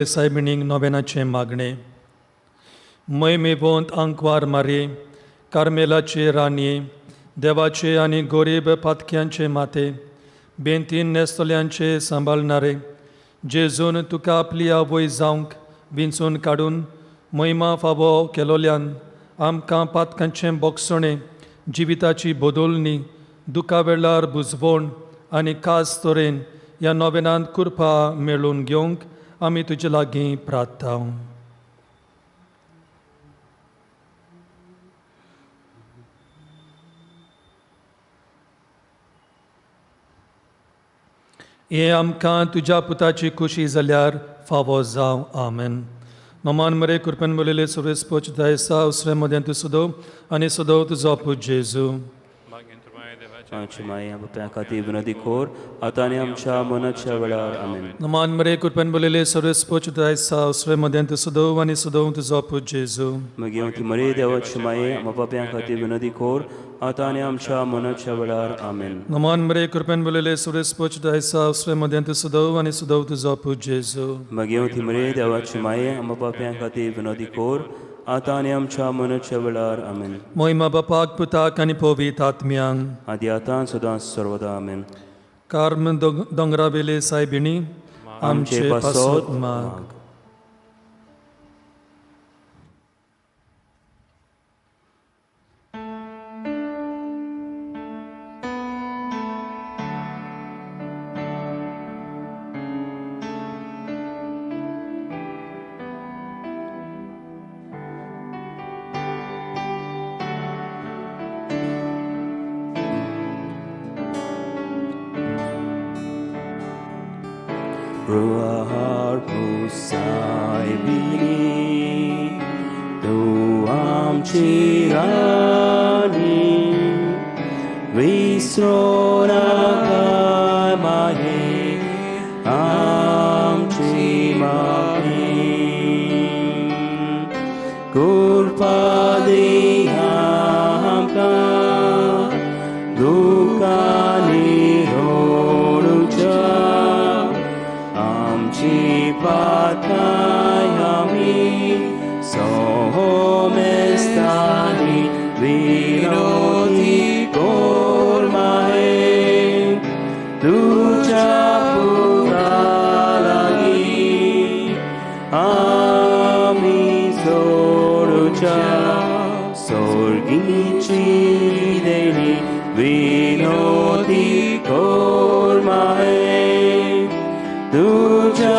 सायबिणीक नोवेनाचें मागणें. मैमेवंत आंकवार मारये, कार्मेलाचे राणये, देवाचे आनी गोरीब पातक्यांचे माते, बेंतीन नेस्तल्यांचे सांबाळणारे, जेजून तुका आपली आवय जावंक विंचून काडून महिमा फावो केलोल्यान आमकां पातकांचें बोगसणें, जिविताची बदलणी, दुखा वेळार बुजवण आनी खास तरेन ह्या नोवेनांत कृपा मेळून घेवंक आमी तुजे लागीं प्रार्थता. हें आमकां तुज्या पुताची खुशी जाल्यार फावो जावं. आमेन. नमान मरे कृपेन बोलिले सुरेस पोच दायसा उसरे मदें तूं सदो आनी सदो तुजो पूत जेजू. आमची माया बाप्या खातीर विनोदी कोर आतां आनी आमच्या मनाच्या वेळार. आमेन. नमान मरे कृपेन बोलिले सुरेस पोच दायसा उसरे मदें तूं सदो आनी सदो तुजो पूत जेजू. मागीर ती मरे देवाची माये बाप्या खातीर विनोदी कोर आतां आनी आमच्या मनाच्या वेळार. आमेन. नमान मरे कृपेन बोलिले सुरेस पोच दायसा उसरे मदें तूं सदो आनी सदो तुजो पूत जेजू. मागीर ती मरे देवाची माये बाप्या खातीर विनोदी कोर आतां आनी आमच्या मनाच्या वेळार. आमेन. मोहिमा बापाक पुताक आनी पवित्र आत्म्यांक आदी आतां सदां सर्वदा. आमेन. कार्म दोंगरावेले सायबिणी आमचे पासत माग. विनोदी कोर माये तुझ्या